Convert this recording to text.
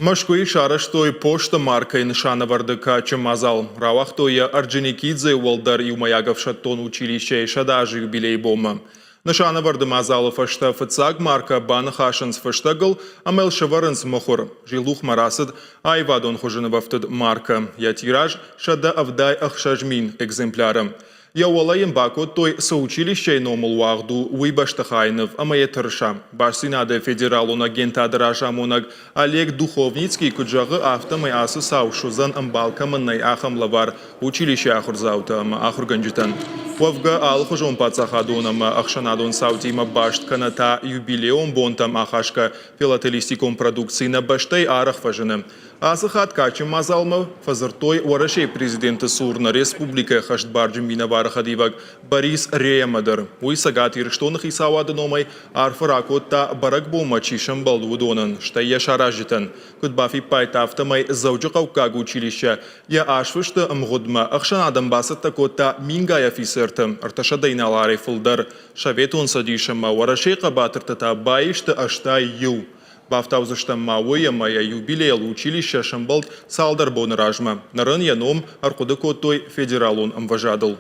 Мӕскуыйы сарӕзтой посты маркӕйы нысанӕвӕрды кадджын мадзал. Рауагътой йӕ Орджоникидзейы уӕлдӕр иумӕйаг ӕфсӕддон училищейы 100 азы юбилейы бонмӕ. Нысанӕвӕрды мадзалы фӕстӕ фыццаг маркӕ баныхасынц фыстӕгыл ӕмӕ йыл сӕвӕрынц мыхуыр. Зилдухмӕ рацыд аивадон хуызы нывӕфтыд маркӕ. Йӕ тираж 176 000 экземпляры. Йӕ уӕлӕ йын бакодтой, цы училищейы номыл уагъд у, уый бӕстыхайы ныв ӕмӕ йӕ тырыса. Бастдзинады федералон агентады разамонӕг Олег Духовницкий куыд зӕгъы, афтӕмӕй ацы цау суыдзӕн ӕмбал кӕмӕн нӕй, ахӕм лӕвар училищейы ахуырдзаутӕ ӕмӕ ахуыргӕнджытӕн. Уӕвгӕ, алыхуызон паддзахадон ӕмӕ ӕхсӕнадон цаутимӕ баст кӕнӕ та юбилейон бонтӕм ахӕсгӕ филателистикон продукци нӕ бӕстӕйы арӕх фӕзыны. Ацы хатт кадджын мадзалмӕ фӕдзырдтой Уӕрӕсейы президенты цур нӕ республикӕйы хӕстбарджын минӕвары хӕдивӕг Борис Реемӕ дӕр. Уый Цӕгат Ирыстоны хицауады номӕй арфӕ ракодта, бӕрӕгбонмӕ чи сӕмбӕлд, уыдонӕн, стӕй йӕ саразджытӕн. Куыд бафиппайдта, афтӕмӕй Дзӕуджыхъӕуккаг училище йӕ азфысты ӕмгъуыдмӕ ӕхсӕнадӕн бацӕттӕ кодта мингай афицерты, ӕртӕсӕдӕ инӕларӕй фылдӕр. Советон Цӕдис ӕмӕ Уӕрӕсейы хъӕбатыртӕ та баисты 81. Бафтаудзыстӕм ма уый, ӕмӕ йӕ юбилейыл училище сӕмбӕлд цалдӕр боны размӕ. Ныр ын йӕ ном ӕрхъуыды кодтой федералон ӕмвӕзадыл.